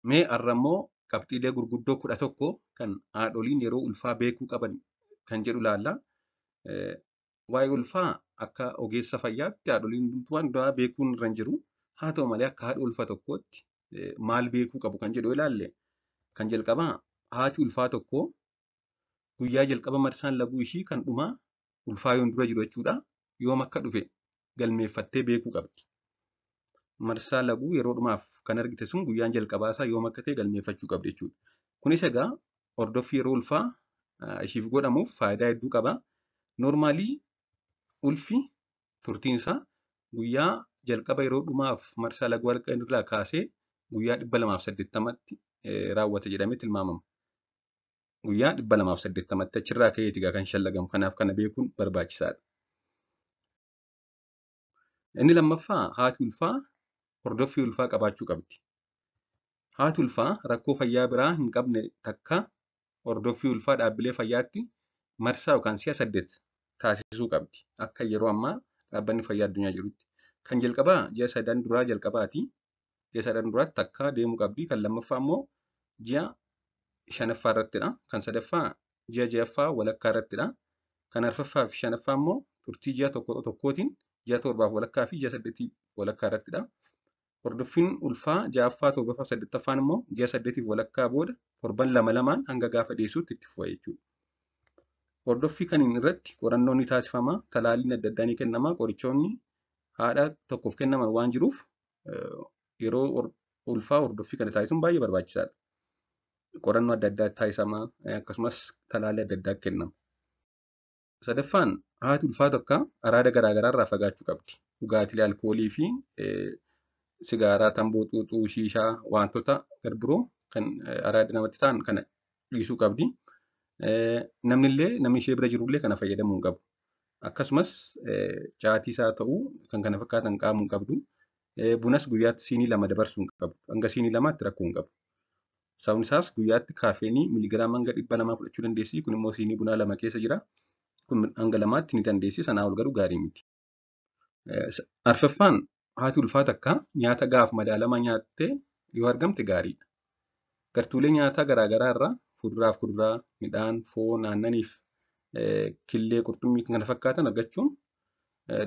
Mee har'a immoo qabxiilee gurguddoo 11 kan haadholiin yeroo ulfaa beekuu qaban kan jedhu ilaalla. Waa'ee ulfaa akka ogeessa fayyaatti haadholiin hundumtuu waan hundaa beekuun irra hin jiru. Haa ta'u malee akka haadha ulfa tokkootti maal beekuu qabu kan jedhu ilaalle kan jalqabaa haati ulfaa tokko guyyaa jalqaba marsaan laguu ishii kan dhumaa ulfaa yoon dura jiru jechuudha. Yoom akka dhufe galmeeffattee beekuu qabdi. Marsaa laguu yeroo dhumaaf kan argite sun guyyaan jalqabaa isaa yoom akka ta'e galmeeffachuu qabdi jechuudha. Kunis egaa hordoffii yeroo ulfaa ishiif godhamuuf faayidaa hedduu qaba. Noormaalii ulfi turtiin isaa guyyaa jalqaba yeroo dhumaaf marsaa laguu argan irraa kaasee guyyaa 280tti raawwata jedhamee tilmaamama. Guyyaa 280tti achirraa ka'eeti egaa kan shallagamu. Kanaaf kana beekuun barbaachisaadha. Inni lammaffaa haati ulfaa hordoffii ulfaa qabaachuu qabdi. Haati ulfaa rakkoo fayyaa biraa hin qabne takka hordoffii ulfaa dhaabbilee fayyaatti marsaa yookaan si'a 8 taasisuu qabdi. Akka yeroo ammaa dhaabbanni fayyaa addunyaa jirutti. Kan jalqabaa ji'a 3 duraa jalqabaati. Ji'a 3 duraatti takka deemuu qabdi. Kan lammaffaa immoo ji'a 5ffaa irrattidha. Kan sadaffaa ji'a 6ffaa walakkaa irrattidha. Kan arfaffaa fi shanaffaa immoo turtii ji'a tokko tokkootiin ji'a 7 walakkaa fi ji'a 8 walakkaa irrattidha. Hordoffiin ulfaa 6ffaa, 7ffaa, 8ffaan immoo ji'a 8 walakkaa booda torban lama lamaan hanga gaafa deessuutti itti fufa jechuudha. Hordoffii kaniin irratti qorannoon ni taasifama, talaalliin adda addaa ni kennama, qorichoonni haadha tokkoof kennaman waan jiruuf yeroo ulfaa hordoffii kana taasisuun baay'ee barbaachisaadha. Qorannoo adda addaa taasisama, akkasumas talaallii adda addaa kennama. Sadaffaan haati ulfaa takka araada garaa garaa irraa fagaachuu qabdi. Dhugaatiilee alkoolii fi sigaaraa, tamboo xuuxuu, shiishaa wantoota garbiroo kan araada namatti ta'an kana dhiisuu qabdi. Namni namni ishee bira jirullee kana fayyadamuu hin qabu. Akkasumas caatiis haa ta'u kan kana fakkaatan qaamuu hin qabdu. Bunas guyyaatti siinii 2 dabarsuu hin qabdu. Hanga siinii 2tti rakkoo hin qabu. Sababni isaas guyyaatti kaafeenii miligiraama hanga 200 fudhachuu dandeessi. Kun immoo siinii bunaa 2 keessa jira. Kun hanga 2tti ni dandeessi. Sanaa ol garuu gaarii miti. Arfaffaan haati ulfaa takka nyaata gaaf madaalamaa nyaattee yoo argamte gaariidha. Gartuulee nyaataa garaa garaa irraa fuduraaf kuduraa, midhaan, foon, aannaniif killee, qurxummii kan kana fakkaatan argachuun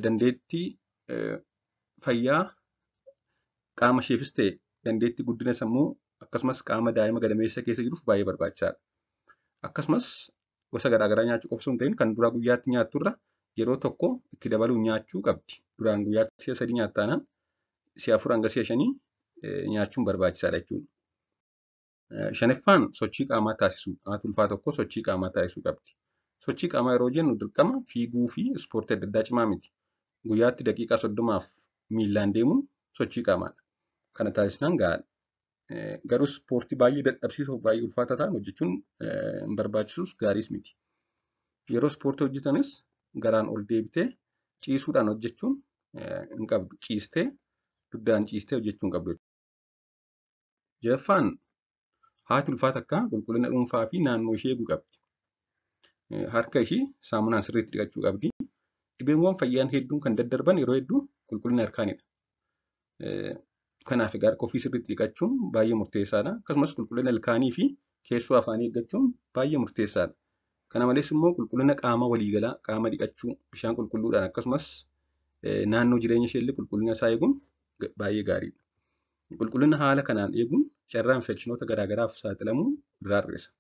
dandeettii fayyaa qaama isheefis ta'e dandeettii guddina sammuu akkasumas qaama daa'ima gadameessa keessa jiruuf baay'ee barbaachisaadha. Akkasumas gosa garaa garaa nyaachuu qofa osoo hin ta'in kan duraa guyyaatti nyaatturra yeroo tokko itti dabaluun nyaachuu qabdi. Duraan guyyaatti si'a 3 nyaataanaan si'a 4 hanga si'a 5 nyaachuun barbaachisaadha jechuudha. Shanaffaan sochii qaamaa taasisuu. Haati ulfaa tokko sochii qaamaa taasisuu qabdi. Sochii qaamaa yeroo jennu dirqama fiiguu fi ispoortii adda addaa cimaa miti. Guyyaatti daqiiqaa 30f miillaan deemuun sochii qaamaadha. Kana taasisnaan gahaadha. Garuu ispoortii baay'ee dadhabsiisoo fi baay'ee ulfaataa ta'an hojjechuun hin barbaachisus gaariis miti. Yeroo ispoortii hojjetanis garaan ol deebitee ciisuudhaan hojjechuun hin qabdu. Ciistee dugdaan ciistee hojjechuu hin qabdu. Jahaffaan haati ulfaa takka qulqullina dhuunfaa fi naannoo ishee eeguu qabdi. Harka ishee saamunaan sirriitti dhiqachuu qabdi. Dhibeewwan fayyaan hedduun kan daddarban yeroo hedduu qulqullina harkaanidha. Kanaaf egaa harka ofii sirriitti dhiqachuun baay'ee murteessaadha. Akkasumas qulqullina ilkaanii fi keessoo afaanii eeggachuun baay'ee murteessaadha. Kana malees immoo qulqullina qaama waliigalaa qaama dhiqachuu bishaan qulqulluudhaan akkasumas naannoo jireenya ishee illee qulqullina isaa eeguun baay'ee gaariidha. Qulqullina haala kanaan eeguun carraa infekshinoota garaa garaaf saaxilamuu irraa hir'isa.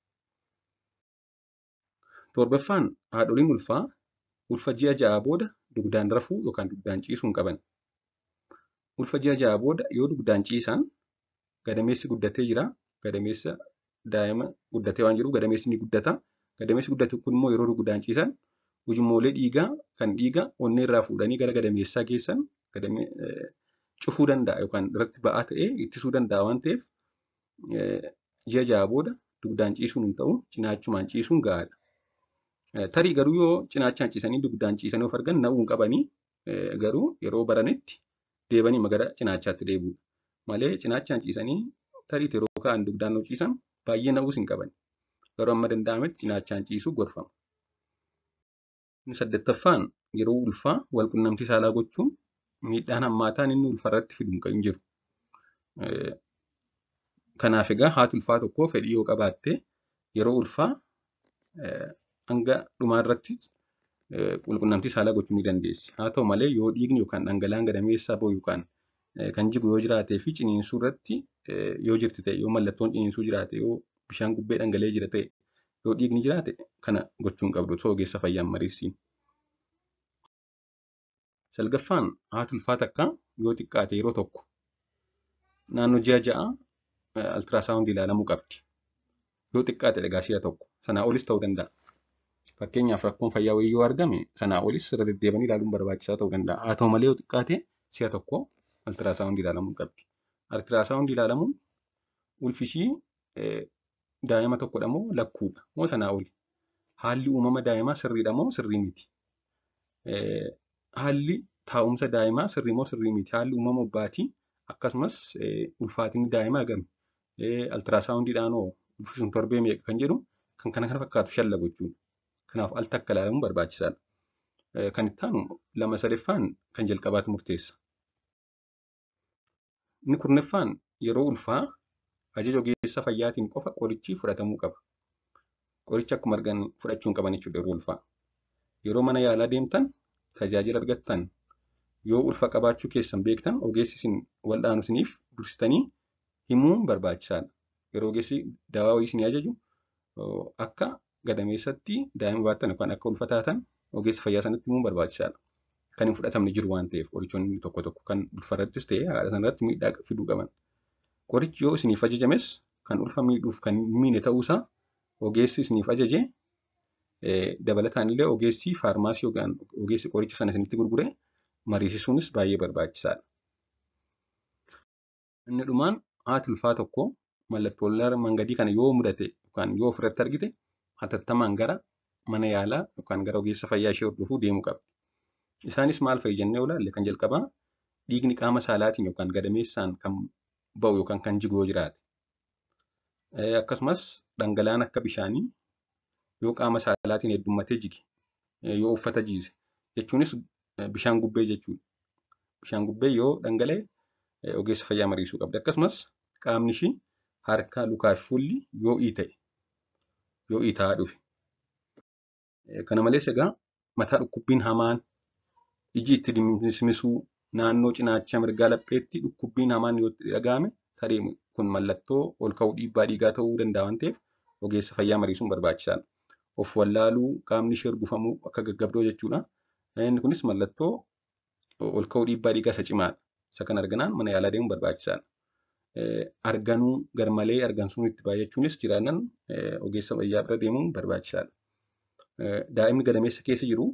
Torbaffaan haadholiin ulfaa ulfa ji'a 6 booda dugdaan rafuu yookaan dugdaan ciisuu hin qaban. Ulfa ji'a 6 booda yoo dugdaan ciisan gadameessi guddatee jira. Gadameessa daa'ima guddatee waan jiruuf gadameessi ni guddata. Gadameessi guddatu kun immoo yeroo dugdaan ciisan ujummoolee dhiigaa kan dhiiga onnee irraa fuudhanii gara gadameessaa geessan cufuu danda'a yookaan irratti ba'aa ta'ee ittisuu danda'a waan ta'eef ji'a 6 booda dugdaan ciisuun hin ta'u cinaachumaan ciisuun gahaadha. Tarii garuu yoo cinaachaan ciisanii dugdaan ciisanii of argan na'uu hin qabanii garuu yeroo baranitti deebanii gara cinaachaatti deebi'u. Malee cinaachaan ciisanii tarii yeroo ka'an dugdaan yoo ciisan baay'ee na'uus hin qaban. Garuu amma danda'ametti cinaachaan ciisuu gorfama. Inni saddeettaffaan yeroo ulfaa wal qunnamtii saalaa gochuun miidhaan hammaataan inni ulfarratti fidu hin jiru. Kanaaf egaa haati ulfaa tokko fedhii yoo qabaatte yeroo ulfaa hanga dhumaa irratti walqunnamtii saalaa gochuu ni dandeessi. Haa ta'u malee yoo dhiigni yookaan dhangala'aan gadameessaa bahu yookaan kan jigu yoo jiraatee fi ciniinsuu irratti yoo jirti ta'e, yoo mallattoon ciniinsuu jiraate, yoo bishaan gubbee dhangala'ee jira ta'e, yoo dhiigni jiraate kana gochuu hin qabdu osoo ogeessa fayyaan mariisiin. Salgaffaan haati ulfaa takka yoo xiqqaate yeroo tokko naannoo ji'a 6 altirasaawundii ilaalamuu qabdi. Yoo xiqqaate egaa si'a tokko, sanaa olis ta'uu danda'a. Fakkeenyaaf rakkoon fayyaa wayii yoo argame sanaa olis irra deddeebi'anii ilaaluun barbaachisaa ta'uu danda'a. Haa ta'u malee yoo xiqqaate si'a tokko altirasaawundii ilaalamuu qabdi. Altirasaawundii ilaalamuun ulfi ishii daa'ima tokkodha moo lakkuudha moo sanaa oli? Haalli uumama daa'imaa sirriidha moo sirrii miti? Haalli taa'umsa daa'imaa sirrii moo sirrii miti? Haalli uumama obbaatii akkasumas ulfaatinni daa'imaa hagami? Altirasaawundiidhaan hoo ulfi sun torbee meeqa kan jedhu kan kana fakkaatu shallagu jechuudha. Kanaaf al takka ilaalamuun barbaachisaadha. Kan itti aanu 2 sadaffaan kan jalqabaatu murteessa. Inni 10ffaan yeroo ulfaa ajaja ogeessa fayyaatiin qofa qorichi fudhatamuu qaba. Qoricha akkuma argan fudhachuu hin qaban jechuudha yeroo ulfaa. Yeroo mana yaalaa deemtan tajaajila argattan yoo ulfa qabaachuu keessan beektan ogeessi isin wal'aanu isiniif dursitanii himuun barbaachisaadha. Yeroo ogeessi dawaa wayii isinii ajaju akka gadameessatti daa'ima baattan yookaan akka ulfa taatan ogeessa fayyaa sanatti himuun barbaachisaadha. Kan hin fudhatamne jiru waan ta'eef qorichoonni tokko tokko kan ulfarrattis ta'e haadha sanarratti miidhaa fiduu qaban. Qorichi yoo isiniif ajajames kan ulfa miidhuuf kan hin miine ta'uusaa ogeessi isiniif ajaje, dabalataan illee ogeessi faarmaasii yookaan ogeessi qoricha sana isinitti gurgure mariisisuunis baay'ee barbaachisaadha. Inni dhumaan haati ulfaa tokko mallattoolee armaan gadii kana yoo mudate yookaan yoo ofirratti argite hatattamaan gara mana yaalaa yookaan gara ogeessa fayyaa ishee hordofuu deemuu qabdi. Isaanis maal fa'i jennee ilaalle kan jalqabaa dhiigni qaama saalaatiin yookaan gadameessaan kan ba'u yookaan kan jigu yoo jiraate. Akkasumas dhangala'aan akka bishaanii yoo qaama saalaatiin heddummatee jige, yoo uffata jiise jechuunis bishaan gubbee jechuudha. Bishaan gubbee yoo dhangala'e ogeessa fayyaa mariisuu qabdi. Akkasumas qaamni ishii harka, lukaa fi fuulli yoo iita'e, yoo iita'aa dhufe. Kana malees egaa mataa dhukkubbiin hamaan, iji itti dimmismisuu, naannoo cinaacha mirgaa lapheetti dhukkubbiin hamaan yoo itti dhaga'ame tarii kun mallattoo ol ka'uu dhiibbaa dhiigaa ta'uu danda'a waan ta'eef ogeessa fayyaa mariisuun barbaachisaadha. Of wallaaluu, qaamni ishee urgufamuu akka gaggabdoo jechuudha. Inni kunis mallattoo ol ka'uu dhiibbaa dhiigaa isa cimaadha. Isa kana arganaan mana yaalaa deemuun barbaachisaadha. Arganuu garmalee argansuun itti baay'achuunis jiraannaan ogeessa fayyaa bira deemuun barbaachisaadha. Daa'imni gadameessa keessa jiru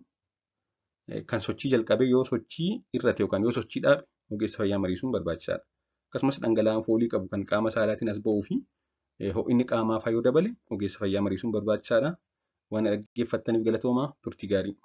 kan sochii jalqabee yoo sochii irrate yookaan yoo sochii dhaabe ogeessa fayyaa mariisuun barbaachisaadha. Akkasumas dhangala'aan foolii qabu kan qaama saalaatiin as ba'uu fi ho'inni qaamaa faa yoo dabale ogeessa fayyaa mariisuun barbaachisaadha. Waan dhaggeeffattaniif galatoomaa, turtii gaarii.